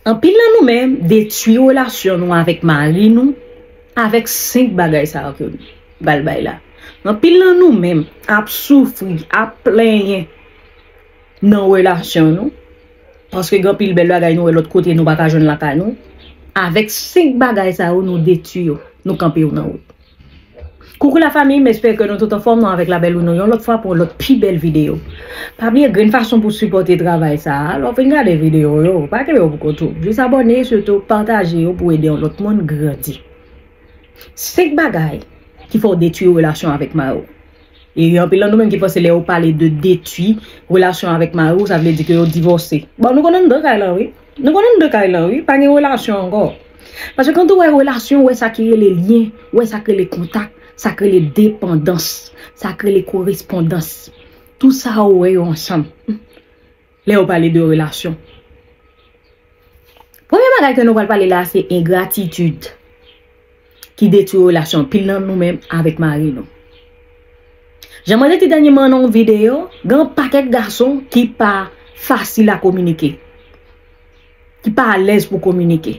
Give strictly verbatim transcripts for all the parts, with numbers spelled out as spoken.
Anpil nan nou menm detwi relasyon nou avèk mari nou avèk senk bagay sa yo ke m pral bay la. Anpil nan nou menm ap soufri, ap plenyen nan relasyon nou, paske gen anpil bèl bagay nou wè lòt kote nou pa ka jwenn lakay nou. Avèk senk bagay sa yo, nou detwi yo, nou kanpe yo nan wout. Koukou la fanmi, m espere ke nou tout anfòm, nou avèk la bèl ou nou yon lòt fwa pou yon lòt pi bèl videyo. Pa bliye grenn fason pou sipòte travay sa a, lè w fin gade videyo yo, pa kenbe yo pou kont ou. Jis abòne, sitou pataje yo pou ede yon lòt moun grandi. Senk bagay ki fè w detwi relasyon avèk mari w. E anpil nan nou menm ki panse lè yo pale de detwi relasyon avèk mari w, sa vle di ke yo divòse. Bon, nou konn anndan kay lan, wi. Nou konn anndan kay lan, wi. Pa gen relasyon ankò. Paske kan ou wè relasyon, ou wè sa ki rele lyen, ou wè sa ki rele kontak, sa ki rele depandans, sa ki rele korespondans. Tout sa ou wè yo ansanm. Lè yo pale de relasyon. Premye bagay ke nou pral pale la, se engratitid ki detwi relasyon anpil nan nou menm avèk mari nou. Jan mwen te di dènyèman nan yon videyo, gen yon pakèt gason ki pa fasil a kominike, ki pa alèz pou kominike.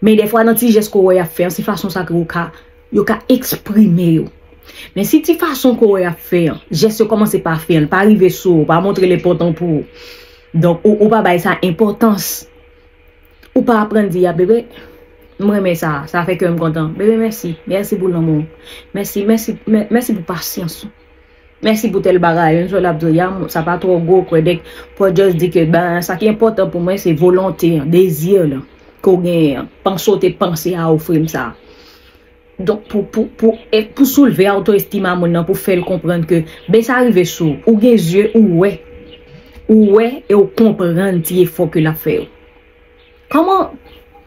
Men dèfwa nan ti jès ke w wè y ap fè an, se fason sa ke yo ka, yo ka eksprime yo. Men si ti fason ke w wè y ap fè an, jès yo kòmanse pa fè an, pa rive sou ou, pa montre l enpòtan pou ou. Donk, ou, ou pa bay sa enpòtans. Ou pa aprann di a, bebe, m renmen sa, sa fè kè m kontan. Bebe, mèsi, mèsi pou lanmou w. Mèsi, mèsi, mè- mèsi pou pasyans ou. Mèsi pou tèl bagay, yon sèl ap di w, ya, sa pa twò gwo, kwè, dèk, pou w just di ke, ben, sa ki enpòtan pou mwen, se volonte an, dezi lan, ke w genyen an. Panse w te panse a ofri m sa. Donk, pou, pou, pou, e pou soulve ato estim a moun nan, pou fè l konprann ke, ben, sa rive sou ou, ou gen zye, ou wè. Ou wè e ou konprann ti efò ke l ap fè yo. Kòman,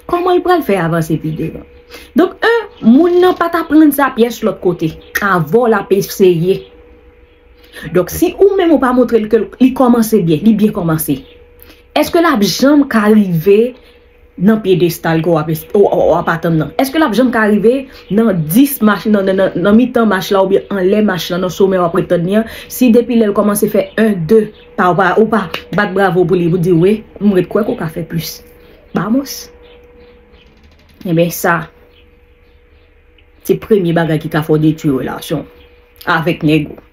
kòman l pral fè avanse pi devan? Donk, en, moun nan pa t aprann sa pyès lòt kote. Avè w l ap eseye. Donk, si ou menm ou pa montre l ke li kòmanse byen, li byen kòmanse, èske l ap janm ka rive nan pyedestal ke w ap, w, w, w ap atann nan? Èske l ap janm ka rive nan dis mach, nan, nan, nan, nan mitan mach la oubyen anlè mach la, nan somè w ap ret tann li an, si depi lè l kòmanse fè en, de, pa, ou pa, ou pa bat bravo pou li, pou di, wi, m ret kwè ke w ka fè plis. Vamos. Enben, sa, se premye bagay ki ka fè w detwi relasyon avèk nèg ou.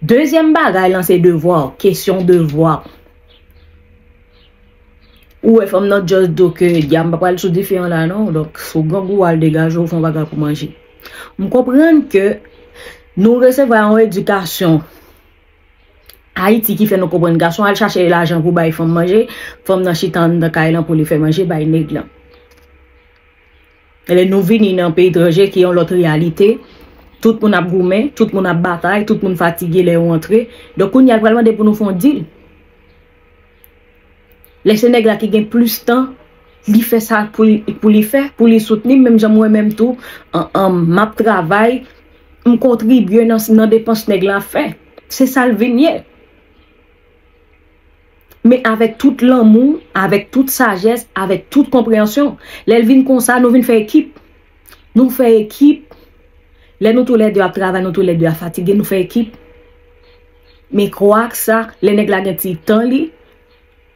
Dezyèm bagay lan, se devwa w, kesyon devwa w. Ou wè fanm nan just di w ke, dya, m pa pral sou dife an la non, donk, si w grangou, al degaje w, fè yon bagay pou manje. M konprann ke nou resevwa yon edikasyon Ayiti ki fè nou konprann gason al chache lajan pou bay fanm manje, fanm nan chita anndan kay lan pou li fè manje bay nèg lan. Lè nou vini nan peyi etranje ki yon lòt reyalite, tout moun ap goumen, tout moun ap batay, tout moun fatige lè yo antre. Donk, kounye a, l pral mande pou nou fè yon dil. Lè se nèg la ki gen plis tan, li fè sa pou li, pou li fè, pou li soutni m, menm jan mwen menm tou, an, an, m ap travay, m kontribye nan, nan depans nèg la ap fè. Se sa l vin ye. Men avèk tout lanmou, avèk tout sajès, avèk tout konpreyansyon, lè l vin konsa, nou vin fè ekip. Nou fè ekip. Lè nou toulède ap travay, nou toulède ap fatige, nou fè ekip. Men kwak sa, lè nèg la gen ti tan li,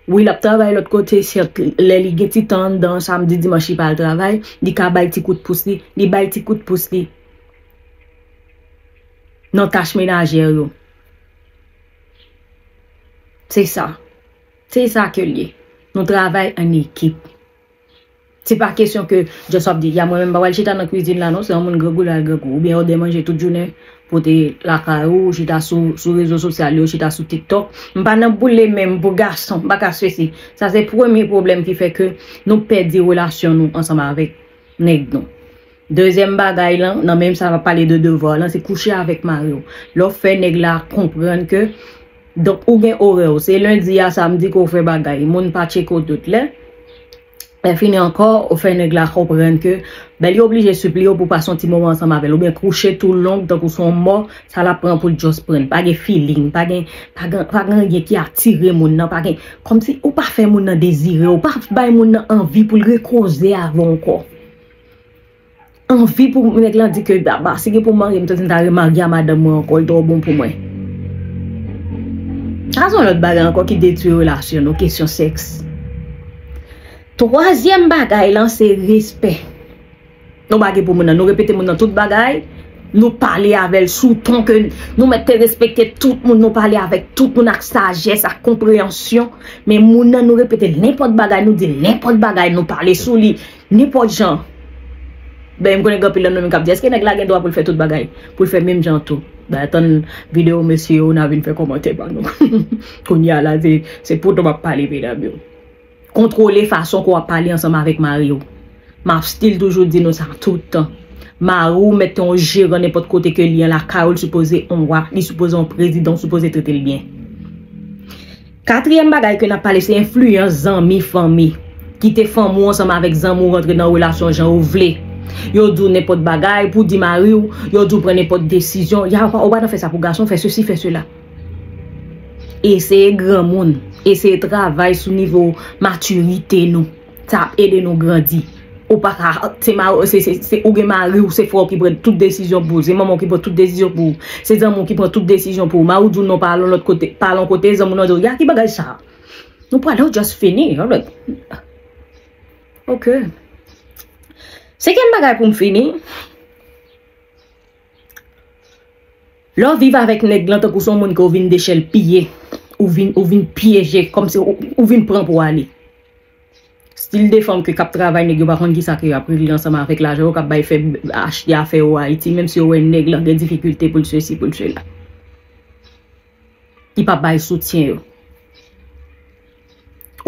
wi, l ap travay lòt kote, sèt, lè li gen ti tan anndan, samdi, dimanch, li pa al travay, li ka bay ti kout pous li, li bay ti kout pous li nan tach menajè yo. Se sa. Se sa ke l ye. Nou travay an ekip. Se pa kesyon ke just w ap di, ya, mwen menm m pa pral chita nan kwizin la non, se yon moun grangou l al grangou. Oubyen òdè manje tout jounen, pote lakay ou, chita sou, sou rezo sosyal yo, chita sou TikTok. M pa nan boule men m pou gason, m pa ka sesi. Sa se premye pwoblèm ki fè ke nou pèdi relasyon nou ansanm avèk nèg nou. Dezyèm bagay lan, nan menm sa m ap pale de devwa lan, se kouche avèk mari w. Lè w fè nèg la konprann ke, donk, ou gen orè w, se lendi a samdi ke w fè bagay, moun pa tcheke w tout lè. Lè fini ankò, ou fè nèg la konprann ke, ben, li oblije sipliye w pou pase yon ti moman ansanm avè l, oubyen kouche tou long, tankou se yon mò, sa l ap pran pou l just pran. Pa gen feeling, pa gen, pa gen, pa gen anyen ki atire moun nan, pa gen, kòmsi ou pa fè moun nan dezire w, ou pa bay moun nan anvi pou l rekoze avè w ankò. Anvi pou nèg lan di ke, "Baba, si gen pou m marye, m santi m ta remarye a madanm mwen ankò, li twò bon pou mwen." Sa se yon lòt bagay ankò ki detwi relasyon nou, kesyon sèks. Twazyèm bagay lan se respè. Nou pa gen pou moun nan. Nou repete moun nan tout bagay. Nou pale avè l sou ton ke nou mèt te respekte tout moun. Nou pale avèk tout moun ak sajès, ak konpreyansyon. Men moun nan, nou repete l nenpòt bagay, nou di l nenpòt bagay, nou pale sou li nenpòt jan. Ben, m konnen gen anpil nan nou menm k ap di, èske nèg la gen dwa pou l fè tout bagay? Pou l fè menm jan tou? Ben, tann videyo mesye yo, n a vin fè kòmantè pa nou. Kounye a la, se, se pou nou m ap pale, medam yo. Kontwole fason ke w ap pale ansanm avèk mari w. M ap still toujou di nou sa tout tan. Mari w mèt yon jeran nenpòt kote ke li an lakay ou, li sipoze yon wa, li sipoze yon prezidan, ou sipoze trete l byen. Katriyèm bagay ke n ap pale, se enfliyans zanmi, fanmi. Kite fanmi w ansanm avèk zanmi w rantre nan relasyon jan ou vle. Yo di w nenpòt bagay pou di mari w, yo di w pran nenpòt desizyon. Ya, ou pa, ou pa nan fè sa pou gason, fè sesi, fè sela. Eseye granmoun, eseye travay sou nivo matirite nou. Sa ap ede nou grandi. Ou pa ka, se ma-, se, se, se, ou gen mari w, se frè w ki pran tout desizyon pou ou, se manman w ki pran tout desizyon pou ou, se zanmi w ki pran tout desizyon pou ou. Mari w di w non, pa al yon lòt kote, pa al yon kote, zanmi w nan di w, "Ya, ki bagay sa? Nou prale, ou just fini." I'm like, ok. Senkyèm bagay pou m fini, lè w viv avèk nèg lan tankou se yon moun ke w vin dechèpiye, ou vin, ou vin pyeje, kòmsi ou, ou vin pran pou ale. Still de fanm ke k ap travay, nèg yo pa konn kisa ke y ap regle ansanm avèk lajan yo, k ap bay fè achte afè yo Ayiti, menm si yo wè nèg lan gen difikilte pou l sesi, pou l sela. Li pa bay soutyen yo.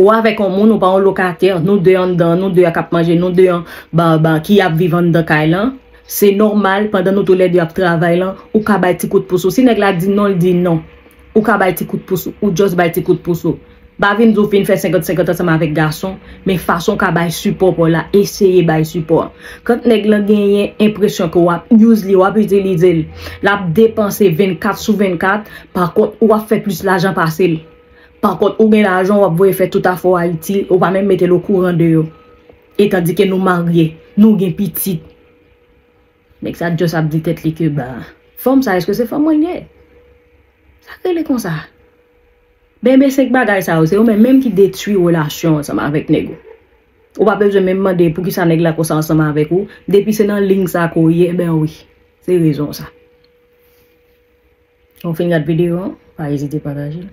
Ou avèk yon moun, ou pa yon lokatè, nou de anndan, nou de a k ap manje, nou de an, ba, ba, ki ap viv anndan kay lan. Se nòmal, pandan nou toulède ap travay lan, ou ka bay ti kout pous ou. Si nèg la di non, l di non. Ou ka bay ti kout pous ou, ou just bay ti kout pous ou. Pa vin di w vin fè senkant senkant ansanm avèk gason, men fason w ka bay sipò pa w la, eseye bay sipò a. Quand nèg lan genyen enpresyon ke w ap use li, w ap itilize l, l ap depanse vennkat sou vennkat, pa kont, w ap fè plis lajan pase l. Pa kont, ou gen lajan, w ap voye fè tout afè w Ayiti, ou pa menm mete l okouran de yo. E tandike nou marye, nou gen pitit. Nèg sa just ap di tèt li ke, ba, fanm sa, èske se fanm mwen l ye? Sa k rele konsa? Benbe senk bagay sa yo, se yo menm menm ki detwi relasyon ansanm avèk nèg ou. Ou pa bezwen menm mande poukisa nèg la konsa ansanm avèk ou. Depi se nan liy sa ke w ye, ben wi, se rezon sa. Ou fin gad videyo an, pa ezite pataje l.